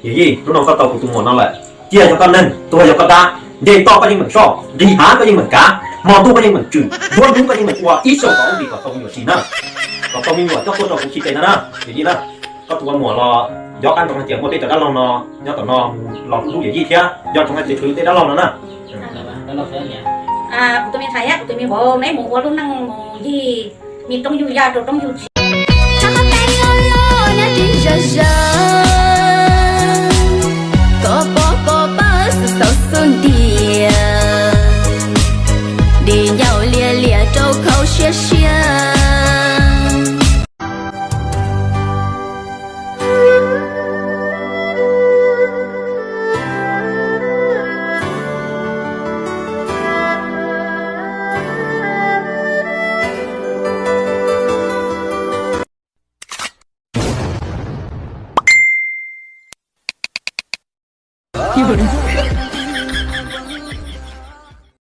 Yawm yij, hnub no koj tau kuv tus muam no lawm, cia yog koj neeg, tuag yog koj dab, nce toj koj yeej meem soj, nqis hav koj yeej meem kav, hmo ntuj koj yeej meem tswm, nruab hnub koj yeej meem ua ib xyoos kom ua nqis kom tau me nyuam ris na. Kom tau me nyuam coj tuaj rau kuv khi tes no na, yawm yij na. Koj tus ua muam los nco qab ntsoov hais tias muaj peb cov dab laug no nyob tom no mus los hlub yawm yij thiab nco ntsoov hais tias tshuav yus tej dab laug no na. Kuv tus me ntxhais thiab kuv tus me vauv neb mus ua lub neej mus ncig me roob yug yaj rau roob yug txiv. Txhob teeb loj loj nyob ris zog zog, kom pov pov pawg xwb xauv xwb ntiag, dim ncauj lias lias rau khau siab siab.